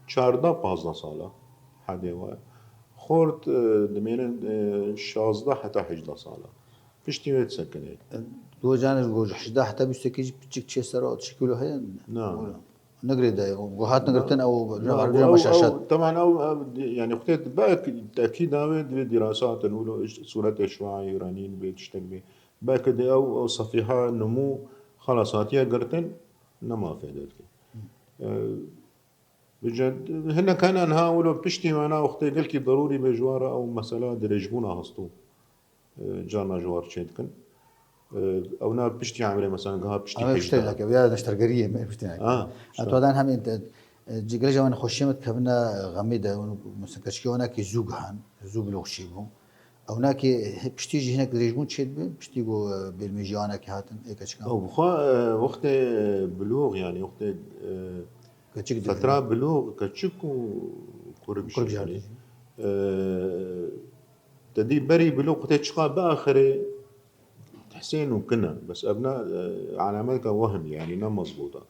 çardeh pazdeh sala hedê we. Xort, e, dimênin, e, şazdeh heta hejdeh sala. Piştî wê disekinê. E, du can ji hejdeh heta bîst û yekê jî piçik çê ser o, çi kilo heye? Na. Negirê de, got hat negirtin ew, ew, ew, teman ew, ew, yanî xutê belk tekî dawê divê dîrasa hatin wilo, sûretê şuayî, renîn bê, tiştek bê. Belkî de ew, ew sefîha nimû xelas hatiye girtin, nema fêde dike. E, Bice, hinek hene niha wilo piştî me na wextê gelkî derûrî bê ji wan re ew mesela dirêjbûna hestû, e, carna ji wan re çê dikin. E, ew na piştî emrê mesela giha piştî Em hejda. Piştê nake, ya neştergeriyê me piştê nake. Ha, Em işte. Tuadan hem int-, e, cigre ji wan xweşiyê me dikevine xemê de, û mesela keçikê wana ki zû gihan, zû bilûxşî bû. Ew nakê he-, piştî jî hinek dirêjbûn çê dibe, piştî ku, e, bêlmêjî anakî hatin, ê keçikan. Ew bi xwe, e, wextê bilûx, yanî wextê, e, Keçik fetra dibîne. Bilûx, keçik û kurik Kurik jî, jî yanî. E, te dî berî bilûx tê çiqa biaxirê hesên û kine. Bes ev ne, e, alametka wehm, yanî ne mezbût e.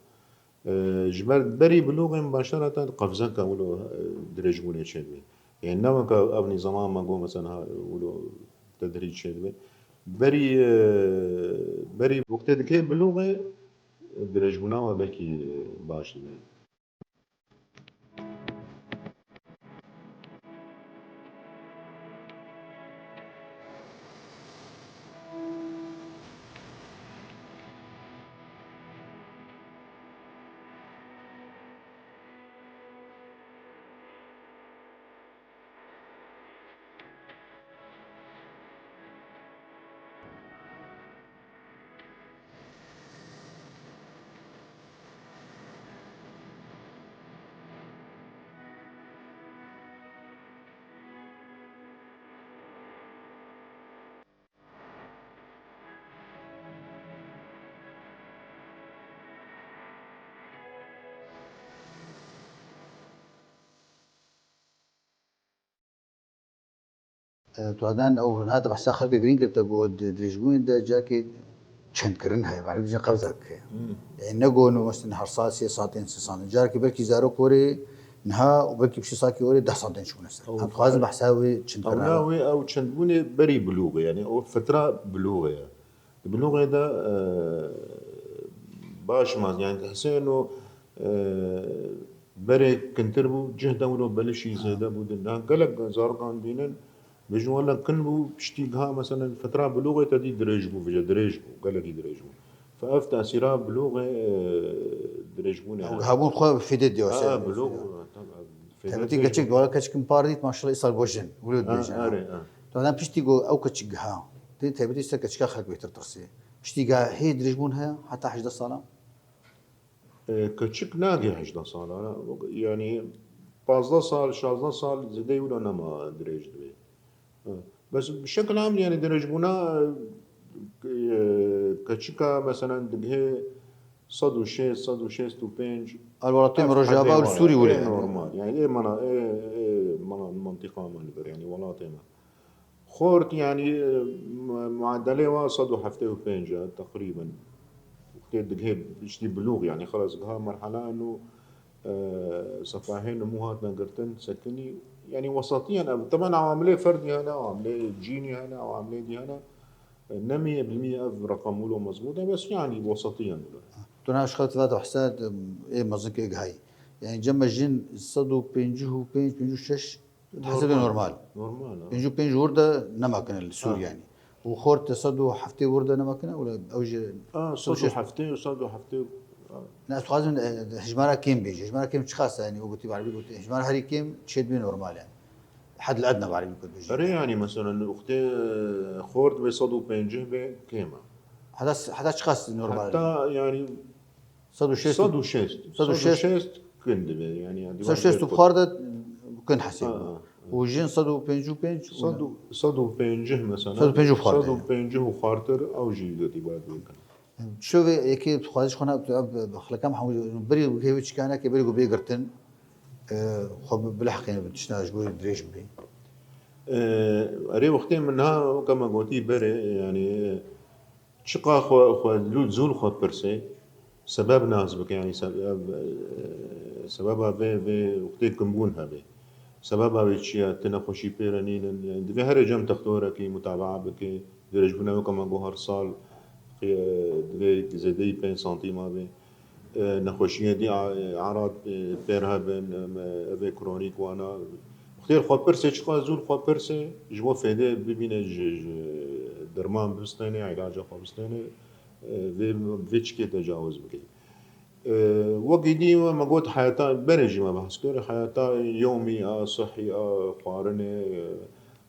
E, ji ber berî bilûxê mubaşereten qevzeke wilo, e, dirêjbûnê çêdibe. Yanî ne weke ev nîzama me got mesela ha wilo tedrîc çêdibe. Berî, e, berî wextê dikê bilûxê dirêjbûna we belkî baş dibe. E, tu adan ew hate behsa xelkê girîng kir, te got di dirêjbûnê de carekê çendkirin heye, belkî jî qevza dike. Hmm. E, ne got mesela her sal sê santên, sê santên. Carekê belkî zarok werê niha û belkî piştî salkê werê deh santên çûne ser. Ew Em dixwazin behsa wê çendkirina Ewna wê ew çendbûnê berî bilûxê, yani o fitra bilûxê ye. Di bilûxê de, e, baş ma, yani hesên û, e, berê kintir bû, cih de wilo belişî zêde bû. Di, na gelek zarokan dînin, bêjin wele kin bû, piştî giha, meselen, fitra bilûxê te dî dirêj bû, vêce dirêj bû, gelekî dirêj bû. Fe ev tesîra bilûxê, e, dirêjbûnê Ew hene. Gihabûn xwe fêdê diyor, Ha, şey, bilûx, fêdê. Tabii, fêdê Tabii, dirêj keçik, bû. Wala keçikin par dît, maşallah, îsal bojin. Wilo Ha, dibêjin, ha. Erê, ha. Tuadan piştî got, ew keçik giha. Tê taybetî ser keçika xelk bêtir tirsê. Piştî giha hê dirêjbûn heye, heta hejdeh sala? E, keçik nagê hejdeh sala, ne? Yani pazdeh sal, şazdeh sal zêdeyî wilo nema dirêj dibê. E, bes bi şekil am yani dirêjbûna, e, keçika meselen digihê sed û şêst, sed û şêst û pênc. Al welatê me Rojava û li Sûrî were. Normal. Yani ê mana, ê, ê mana, mantîqa me li vir, yani welatê me. Xort, yani, e, mu-, muedelê wa sed û heftê û pênc e, teqrîben. Wextê digihê piştî bilûx, yani, xelas giha merhela eno, e, sefahê nimû hatine girtin, sekinî. Yani, wesetiyen ev. Temen awamilê ferdî hene, awamilê cînî hene, awamilê dî hene. Ne mîye bil mîye ev reqem wilo mezbût e, bes yanî wesetiyen wilo. Tu niha ji xwe tiva tu hisa ê mezin ke gihayî. Yani cem me jin sed û pêncî û pênc, pêncî û şeş hesabê normal. Normal. Ha. Pêncî û pênc wir de nema kine li Sûrî yani. Û xort de sed û heftê wir de nema kine, û ew jî A, sed û heftê û sed û heftê. Ne, ez dixwazim, e, hejmara kêm bêje. Hejmara kêm çiqas e, yani, wek gotî, bi Erebî gotî, hejmara herî kêm çêdibê normal yani. Hed el edna bi Erebî got bêje. Erê, yani, mesela, li wextê xort bê sed û pêncî bê kêm e. Heta, heta çiqas normal e? Heta, yani, Sed û şêst. Sed û şêst. Sed û şêst kin dibe, yani, ya, Sed û şêst û xwar de kin hesê. Ha, ha. Û jin sed û pêncî û pênc. Sed û, sed û pêncî mesela. Sed û pêncî xwar de. Sed û pêncî û xwartir ew jî dîbar bê kin. Şovê yekê tu xwazî ji xwe ne, tu ev xeleka hemû berî hêvî çikaneke berî ku bê girtin, e, xwe bi, bi lehqê bi tiştna ji bo dirêj bibî. E, Erê, wextê min niha weke me gotî berê, yani, çiqa xwe, xwe lû zûl xwe pirsê, sebeb nas bike, yani, se-, ev, e, sebeba vê, vê wextê kinbûn hebe. Sebeba wê çi ye? Ti nexweşî pê re nînin. Yani, divê herê cem textorekî mutabaa bike. Dirêjbûna weke me got her sal, e, divê zêdeyî pênc santîma bê. E, nexweşiyê dî a-, e, arad, e, pêr hebin, em, e, evê kronîk wana. Wextê xwe pirsê, çiqas zû xwe pirsê, ji bo fêdê bibîne, ji, ji derman bistêne, îlaca xwe bistêne, e, vê, vê çikê tecawiz bike. E, wekî dî me, me got heyata, berê jî me behs kir, heyata yewmî a, sihî a, xwarinê, e,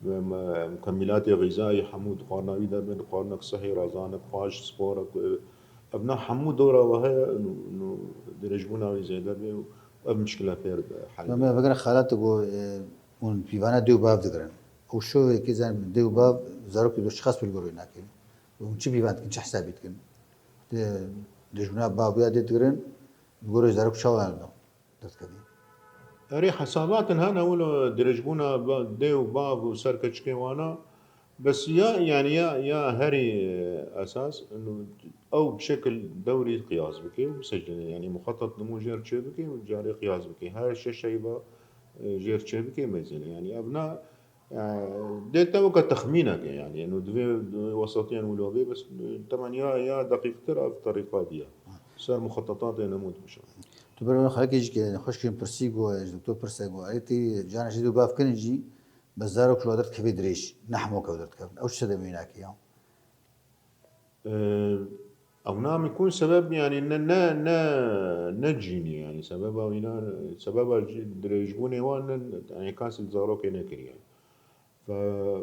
me, me, mukemîlatê xîzayî hemû di xwarina wî de bin, xwarinek sihî, razanek xweş, sporek, e, Evna hemû dora we heye, nû, nû dirêjbûna wî zêde bê û ev mişkile pêr be hel. Me, me vegere xalat go, e, hûn pîvana dê û bav digirin. Ew şovekî zen dê û bav zarokê do çiqas pêl gor wê nake. Hûn çi pîvan dikin, çi hesabî dikin? Dê, dirêjbûna bav ya dê digirin, li gor wê zarok çawa do? Derdikevî. Erê, hesabatin hene wilo dirêjbûna ba-, dê û bav û ser keçikê wana, bes ya, yani ya, ya herî, e, esas, inu ew bi şekil dewrî qiyas bike û biseçine, yani muxetet nimû jêr çê bike û carê qiyas bike. Her şeş eyba, e, jêr çê bike mêzêne. Yani ev na, e, dê te weke texmîneke, yani, inu divê wesetiyen wilo bê, bes, e, temen ya, ya deqîqtir ev terîqa diye. Ser muxetetatê nimû dibişe. Tu ber xelkê jî ke xweşkên pirsî go, ji doktor pirse go, erê tê cana jî dê bav kirin jî, bes zarok ji wa derdikevê dirêj, ne hemû kew derdikevin. Ew çi sedemê wî nake ya? Ew namî kun sebeb, yani ne, ne, ne, ne cînî, yani sebeba wîna, sebeba cî-, dirêjbûnê wan ne, yani kasî zarokê nekiriye. Fe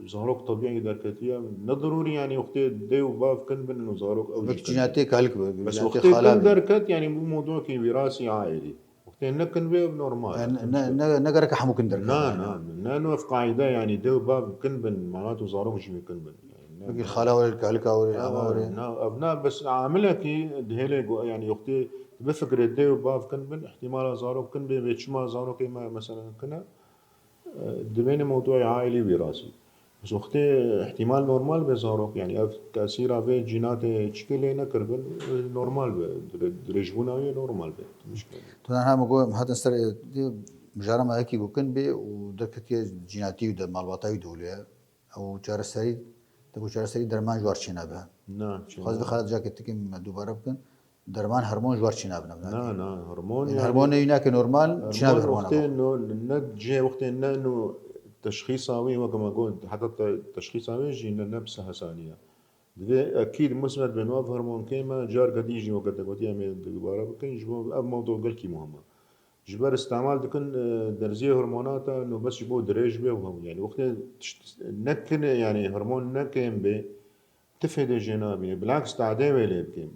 zarok tebîî derketiye, ne zerûrî, yani wextê dê û bav kin bin û zarok ew jî kin. Cînatê kalik be, bes wextê kin derket, yani bû mewdûekî wîrasî aîlî. Wextê nekin vê ev normal e. Ne, ne, ne gerek hemû kin derket. Na, na, ne, no ev qaîde, yani dê û bav kin bin, mana tu zarok jî wê kin bin. Yani, ne, Wekî xala were, kalika were, ama were. Na, ev na, bes amilekî dihêlê go, yani wextê bifikirê dê û bav kin bin, ihtimala zarok kin bê, vê çima zarokê me, mesela, kine. Divêne mewdûyê aîlî wî rasî. Bes wextê ihtimal normal be zarok, yani ev tesîra vê cînatê çikê lê nekiribin, normal be. Dire-, dirêjbûna wê normal be. Tu niha me got, hatin ser, e, mijara me yekî gokin bê û derketiye cînatî û de malbata wî dewlê. Ew çareserî, te got çareserî derman ji war çênabe. Na, çênabe. Xwaz vê xalat cakê tikê me dubare bikin. Derman hormon ji war çênabin. Na, na, hormon, yani, hormonê wî nake normal, çênabe hormona. Wextê no, ne cihê wextê ne no teşxîsa wî, weke me got, heta te, teşxîsa wê jî ne, ne bi hesanî ye. Divê ekîd musbet be, no ev hormon kêm e, careke dî jî weke te gotî em ê dubare bikin, ji bo ev mewdu gelkî muhim e. Ji ber îstemal dikin, e, derziyê hormonata, no bes ji bo dirêj be û hew. Yani wextê tişt nekine, yani hormon ne kêm be, ti fêdê jê nabîne. Bilaks tadê wê lê bikin.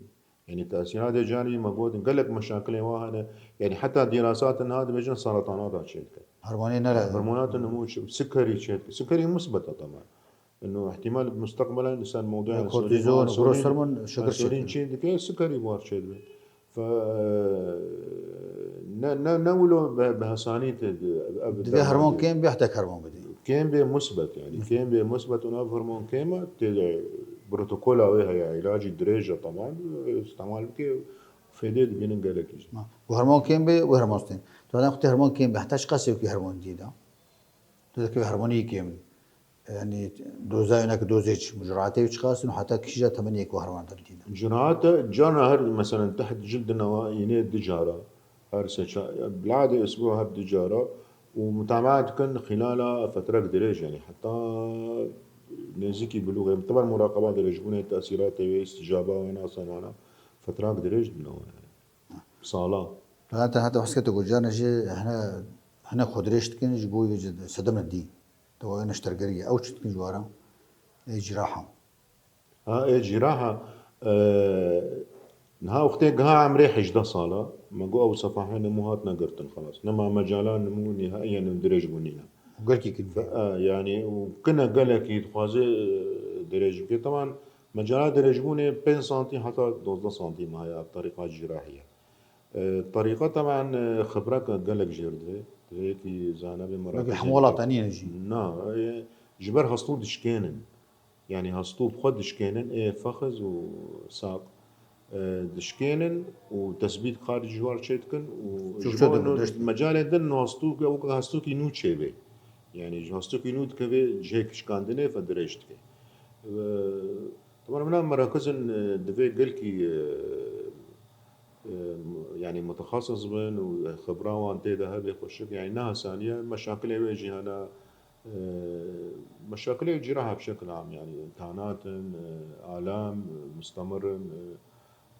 Yani tesîratê carî me gotin, gelek meşakilê wa hene. Yani heta dîrasatên niha dibêjin seratanata çêdike. Hormonê ne lazim. Hormonatên nimû çi, sikerî çêdike. Sikerî musbet e, temam. Ino ihtimal mustaqbelen li ser mewduya kortîzon, growth hormon, şeker çêdike. Çêdike, sikerî war çêdibe. Fe, ne, ne, ne wilo bi, bi hesanî tê di, ev. Divê hormon kêm bê, heta hormon bidî. Kêm bê musbet, yani. Kêm bê musbet û nav hormon kêm e, tê de protokola wê heye, îlacî dirêj e, temam, îstemal bike, fêdê dibînin gelekî jî. Ma, ku hormon kêm bê, wê hormon stên. Tu adam xwe tê hormon kêm bê, heta çiqas wekî hormon dî da? Tu dikevî hormonî kêm. Yanî doza wî nake dozê çi, curaatê wî çiqas in û heta kîja temenê ku her wan de bidîne. Curaate carna her, meselen, teht cildina wa yine di cara. Her seça, bilade esbû her di cara. Û mutabaat dikin xilala fetrek dirêj, yanî heta nêzîkî bilûxê. Teban muraqeba dirêjbûnê, tesîratê wê, îstîcaba wê, nasan wana. Fetrek dirêj dibine wa, yanî. Sala. Zaten heta hesketo ku carna jî hene, hene xwe dirêj dikin ji bo wî sedemine dî. Te wa neştergerî ye. Ew çi dikin ji wara? Ê ciraha. Ha, ê ciraha, e, niha wextê giha emrê hejdeh sala, me got ew sefahê nimû hatine girtin, xelas. Nema mecala nimû nihaiyen dirêj bû nîne. Û gelkî kin. E, yanî, û kine gelekî dixwaze, e, dirêj bike. Teban, mecala dirêjbûnê pênc santî heta dozdeh santî heye, ev terîqa cirahiye. E, terîqa teban, e, xibrek gelek jêr divê. Divê yekî zane be, meraqiz. Belkî hemû welata nîne jî. Na, e, ji ber hestû dişkênin. Yanî hestû bi xwe dişkênin, ê fexiz û saq, e, dişkênin û tesbît kar ji war çêdikin û ji bo mecalê din hestû, weke hestûkî nû çêbê. Yanî ji hestûkî nû dikeve cihê kişkandinê ve dirêj dike. E, Teban, meraqiz in, e, divê gelkî, e, e, yanî mutexesis bin û xibra wan tê de hebe xweşik, yanî ne asan e, meşakilê wê jî hene, e, meşakilê ciraha bi şekil am, yanî imtihanat in, e, alam, e, mustemir in, e,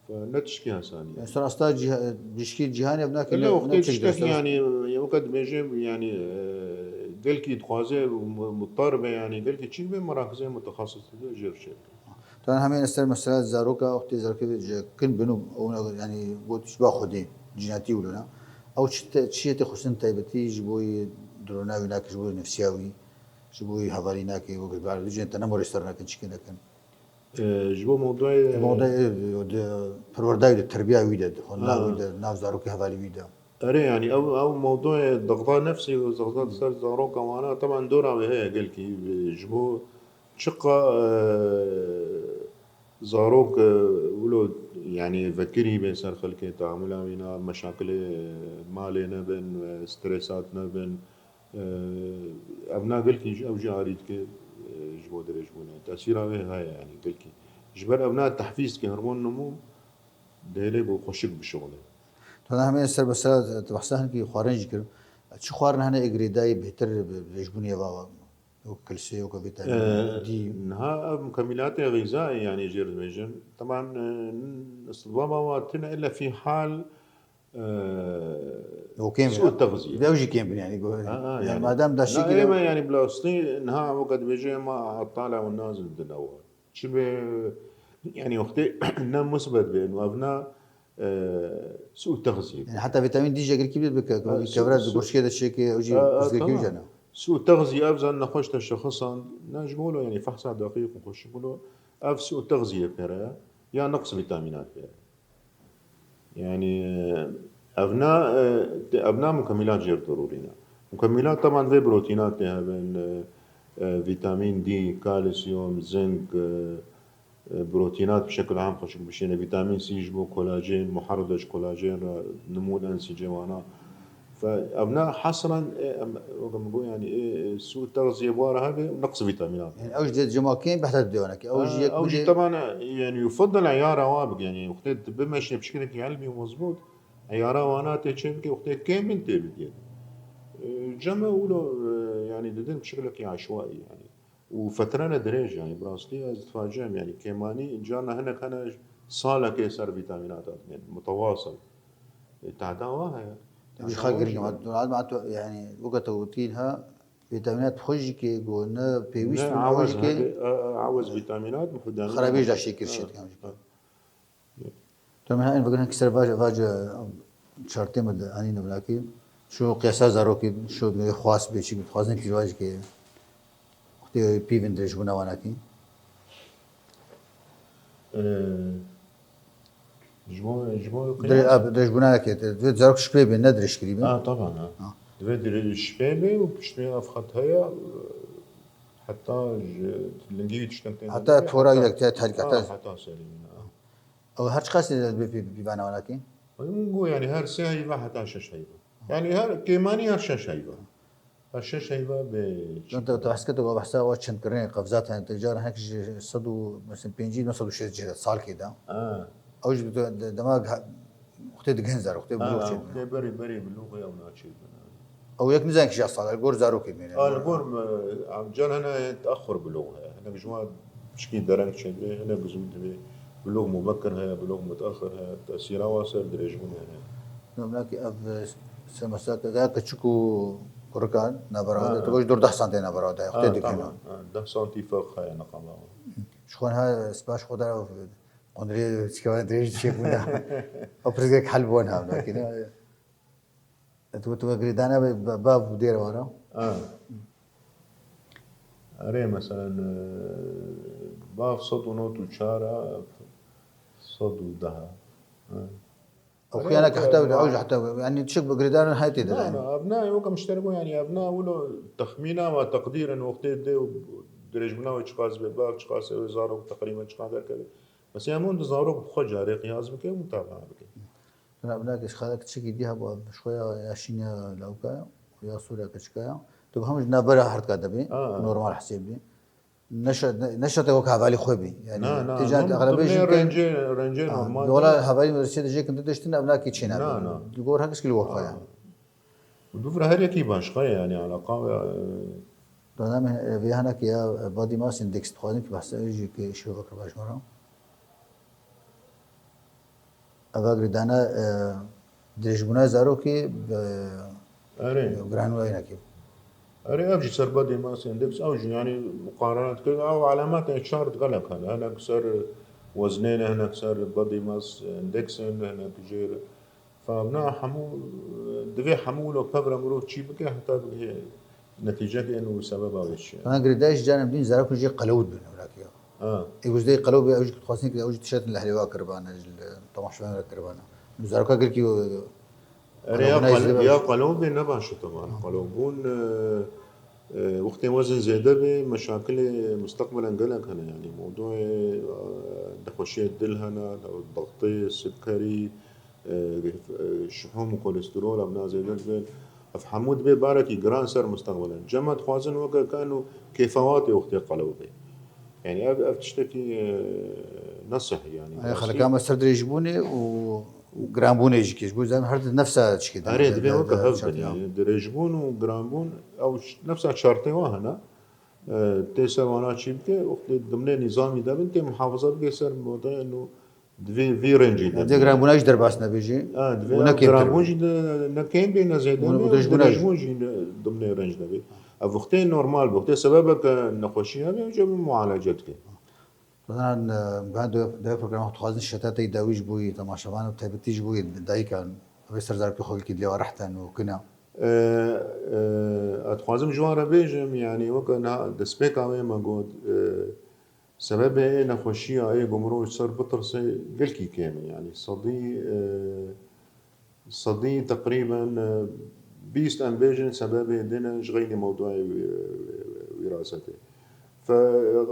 fe ne tişkî asan e. Ser asta pişkî cîhanê ev nake. Illa wextê tiştekî, yanî, e, weke dibêje, yanî, e, gelkî dixwaze û mu-, mutar be, yanî gelkî çîk be, merakizê mutexesis dibe jêr çêke. Teban hemî ser mesela zaroka, wextê zarokê ji kin bin û ew ne, yanî got ji ba Xwedê, cinatî wilo ne. Ew çi te, çi yê tê xwestin taybetî ji bo yê dirona wî nake, ji bo yê nefsiya wî, ji bo yê hevalî nake, wek ji ber dijên te nemorê ser nekin, çikê nekin. E, ji bo mewdûyê. Mewdûyê, e, di perwerda wî de, terbiya wî de, di xwendina wî de, nav zarokê hevalî wî de. Erê, yanî ew, ew mewdûyê dexda nefsî û dexda ser zaroka wana, teban dora wê heye gelkî, e, ji bo çiqa, e, zarok, e, wilo, yanî vekirî bê ser xelkê, teamula wîna, meşakilê, e, malê nebin, e, stresat nebin, e, ev na gelkî jî, ew jî arî dike, e, ji bo dirêjbûnê. Tesîra wê heye, yanî gelkî. Ji ber ev na tehfîz dike, her wan nimû dihêle ku xweşik bişixulê. Teban hemê ser mesela, tu behsa hinkî xwarin jî kir. Çi xwarin hene ê girêdayî bêhtir bi dirêjbûnê ve? Wek kilsê, wek vîtamîn D. Niha ev mukemîlatê xîzayê, yanî jêr dibêjin. Teban, e, istidbaba wa tune illa fî hal, e, su texzîye. Ew jî kêm bin, yanî. Ha, ha, yanî madem daşî kir. Ê me, yanî, bila astî niha weke dibêje, ema etala û nazin dine wa. Çi be, yanî, wextê ne musbet be, û ev ne, e, su texzîye. Yanî heta vîtamîn D jî eger kî bê, bi ke-, kevra di goşkê de çêke, ew jî pirsgirêkê wî jî ne. Su texzîye, ev zan nexweş te şexisan, ne ji bo lo, yanî fehsa deqîq û xweşik lo, ev su texzîye pêre ye, ya neqs vîtamînat pêre. Yanî, e, ev na, e, te-, ev na mukemîlat jêr derûrî ne. Mukemîlat teban vê protînat tê hebin, e, e, vîtamîn D, kalsiyum, zink, e, e, protînat bi şekil am xweşik bişîne, vîtamîn C ji bo kolajen, muharrede ji kolajen re, nimûn ensîcê wana. Fe, ev ne hesren, e, em, weke min got, yanî, e, e, su texzîye bi wa re hebe, neqs vîtamînan. Yanî ew jî dê cema kêm behsa dê wana ke. Ew jî yek ew jî bide. Teban, yanî, yufeddel eyara wa bike, yanî, wextê tu bimeşe bi şekilekî elmî û mezbût, eyara wana tê çê bike, wextê kêm bin tê bike. E, cem e wilo, e, yanî, didin bi şekilekî eşwaî, yanî. Û fetrene dirêj, yanî, bi rastî ez difacem, yanî, kêmanî, carna hinek hene salekê ser vîtamînat hatine, mutewasil. E, tahda wa heye. Ji xwe girîng e. Yanî, weke te gotî ha, vîtamînat bi xwe jî kê ku ne pêwîst bin, ew jî kê. Awez vîtamînat, xerabî jî daştê kir şêt kam jî. Tamam, en vekirin ki ser vaje, vaje çartê me de anî ne bilakî. Şu qiyasa zarokî, şu xwas bê çi, xwazin ki vaje ki. Wextê pîvin dirêjbûna wana kî. Ji bo, ji bo Dire-, qiyas. Ab, dirêjbûna nake. Divê zarok şiklê bê, ne dirêjkirî bê. Ha, taban, ha. Ha. Divê dire-, şiklê bê û piştî ev xet heye, heta ji lingî wî tiştek tê. Heta tora wî de te terk, ha, heta. Heta serî wî, ha. Ew her çiqas dê divê pî-, pîvana wana kî? Min got, yanî, her sê heyva heta şeş heyva. Yanî, her kêmanî her şeş heyva. Qeşeş heyva bê. Zaten tu behs kir, tu behsa wa çend kirinê qevzat hene, tu cara hinek ji sed û, mesela pêncî, neh sed û şêst cih de salkê de. Ha. Ew jî tu de-, dema ha-, wextê digihên zarok, wextê Ha, bilûg ha, çêdibin. Wextê berê, berê bilû ya wina çêdibin. Ew yek nizan kîja sal, li gor zarokê dimîne. Ha, li gor me, em can hene teaxur bilûg heye. Hinek ji wan pişkî dereng çêdibê, hinek zû dibê. Bilûg mubekir heye, bilûg mutaxir heye. Tesîra wa ser dirêjbûnê hene. Namnakî ev, e, se mesela ya keçik û kurika navbera de, Ha. Tu goj dor deh santê navbera de, wextê Ha, digihîne. Tamam. Ha, deh santî ferq heye neqala. Ji xwe ha, spas xwe de ev qondirê çikava dirêj çêbûne. Ew pirsgirêk hel bûne namnakî ne. Tu, tu girêdana be, be, bav û dêr wara. Ha. Erê, meselen, e, bav sed û nod û çar a, sed û deh a. Ha. Ew xiyana ki heta wile, ew jî heta wile. Yani çik bi girêdaran haytê de. Na, na, ev na, wek em ji te re got, yani ev na wilo texmîna ve teqdîr in wextê dê û dirêjbûna wê çiqas be, bav çiqas e, wê zarok teqrîben çiqas derkeve. Mesela hemû di zarok bi xwe carê qiyas bike û mutabaa bike. Tuna binakê ji xalek çikî dî hebû, ji xwe ya, ya şîn ya lawka ya, ya sor ya keçika ya. Tu bi hemû ji navbera hertka de bî, Ha. Normal hesêb bî. Neşe-, ne-, neşete wek hevalî xwe bî. Yani, Na, na, têca normal, eğlebe dimnê jî ke- rencê, rencê Ha, normal. Yola hevalî medresê de jê kin diştin, ev nakî çêne. Na, na. Li gor her kes ki li gor xwe ya. Ha. Û du vir her yekî başqa ye, yani alaqa ve, e, Dana me, e, vê hena ki ya, e, body mass index dixwazim ki behsa wê jî ki şî vekir baş mara. Eva girêdana, e, dirêjbûna zarokê, e, Erê. Giranbûna yinekê. Erê, ev jî ser body mass index, ew jî yani muqarene dike, ew alametên çar gelek hene. Hinek ser weznê ne, hinek ser body mass index in, hinek jêr. Fa na hemû, divê hemû wilo pevre mirov çî bike, heta bigihê netîcekê ên û sebeba wê çi ye. Ana girêdayî ji canem dîn zarokên jê qelewû dibin ewlakî ya. Ha. Ê guzdeyê qelewû bê, ew jî dixwazin ki ew jî tişetin li helêwa kiribane, ji li temaşevan re kiribane. Nû zaroka girkî Erê ya qel-, ya qelewbê ne baş e, teman. Qelewbûn, e, e, wextê wezin zêde bê, meşakilê mustaqbelen gelek hene, yani mewdûyê, e, nexweşiyê dil hene, dextê, sikerî, e, e, şihûm û kolesterol, em na zêde dibin. Ev hemû dibê barekî giran ser mustaqbelen. Cema dixwazin weke keno kêfewatê wextê qelewbê. Yani ev, ev tiştekî, e, ne sehî yani. Ay, xeleka me ser dirêjbûnê û giranbûnê jî kê. Ji bo zem her di nefsa çikê de. Erê, divê weke hev bin. Yani dirêjbûn û giranbûn, ew ş-, nefsa çartê wa hene. E, tê ser wana çî bike, wextê dimnê nîzamî de bin, tê muhafaza bike ser modaya nû divê vî rencî de. Divê giranbûna jî derbas nebe jî. Ha, divê giranbûn jî ne kêm bê, ne zêde bê, dirêjbûn jî dimnê renc nebê. Ev wextê normal be, wextê sebebeke nexweşî hebe, ew jî mualece dike. Zaten, e, ben de, de programa xwe dixwazin şeteta dawî ji bo yî temaşevan û taybetî ji bo yî dayikan, ev ê ser zarokê xwe wekî dilê wan rehten û kina. E, e, ez dixwazim ji wan re bêjim, yani weke niha destpêka wê me got, e, sebebê ê nexweşiya ê ku mirov ji ser bitirse gelkî kêm e, yani sedî, e, Sedî teqrîben, e, bîst em bêjin sebebê din e ji xeynî mewdûyê wî-, wîrasetê. Fe,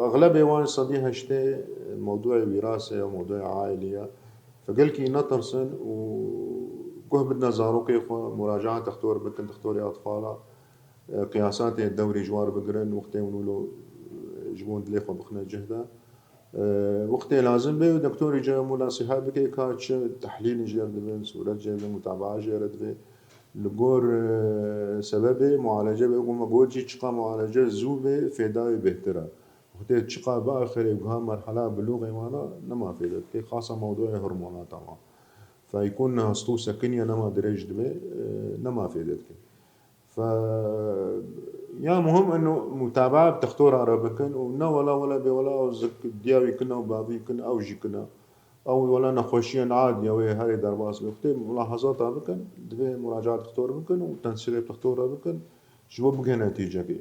exlebê wan sedî heştê mewdûyê wîrase ya, mewdûyê aîlî ya. Fe gelkî netirsin û guh bidine zarokê xwe, muracaat dextor bikin, dextorê atfala, e, qiyasatê dewrî ji war bigirin, wextê hûn wilo, e, ji bo dilê xwe bixine cih de. E, wextê lazim be, doktorî cem û nasîhat bike ka çi tehlîlin jê re dibin, sûret jê re dibin, mutabaa jê re dibê. Li gor, e, sebebê mualece be, ku me got jî çiqa mualece zû be, fêda wê bêhtir e. Wextê çiqa biaxirê guha merhela bilûxê wana, nema fêde dike, xasa mewdûyê hormonata wan. Fe yekûn hestû sekiniye nema dirêj dibe, e, nema fêde dike. Fe, ya muhim eno mutabaa bi textora re bikin û ne wela, wela bê wela ew zik diya wî kina û bavî kina, ew jî kina. Ew wela nexweşiyên adiye wê herê derbas be. Wextê mulahazata bikin, divê muracaat textor bikin û tensîqê bi textor re bikin, ji bo bigihê netîcekê.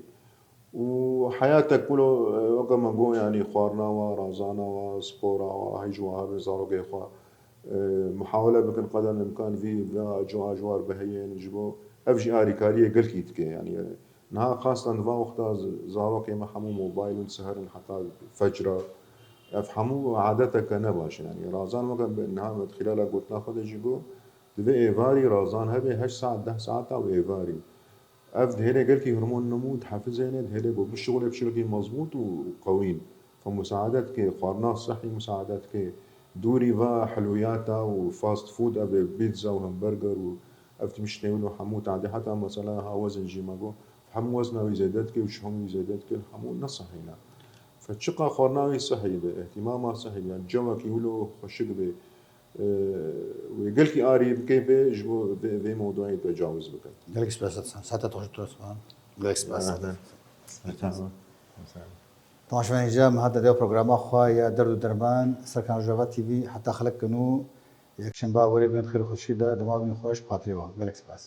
Û heyatek wilo, e, weke me got, yanî xwarina wa, razana wa, spora wa, hej wa hebin zarokê xwe, e, muhawele bikin qedem imkan vî, va, cuwa ji war biheyên ji bo, ev jî arîkariyê gelkî dike, yanî, e, niha xastan va wexta z-, zarokê me hemû mobaylin, siherin heta fecra, ev hemû adeteke ne baş e, yanî, razan weke niha me di xilala gotina xwe de jî got, divê êvarî razan hebe heşt saet, deh saeta û êvarî. Ev dihêle gelkî hormon nimû dihefizêne, dihêle ku bişixulê bişixulekî mezbût û qewîn. Fe musaade dike, xwarina sihî musaade dike. Dûrî va hilûyata û fast food, ev ê pizza û hamburger û ev tiştê wilo hemû tadî heta mesela ha wezin jî me got, hemû wezna wî zêde dike û şihûn wî zêde dike, hemû ne sihî ne. Fe çiqa xwarina wî sihî be, îhtîmama sihî be, yani cewekî wilo xweşik be, e, wê gelkî arî bike be ji bo vê, vê mewdûyê tecawiz bikin. Gelek spas, saeta te xweş, Osman. Gelek spas. Spas. Temaşevanên hêja, me hate dewa programa xwe ya Derd û Derman, ser kanala Rojava T V heta xelek kin û yekşemba werê bên xêr û xweşî de, dema bîn xweş, bi xatirê we. Gelek spas.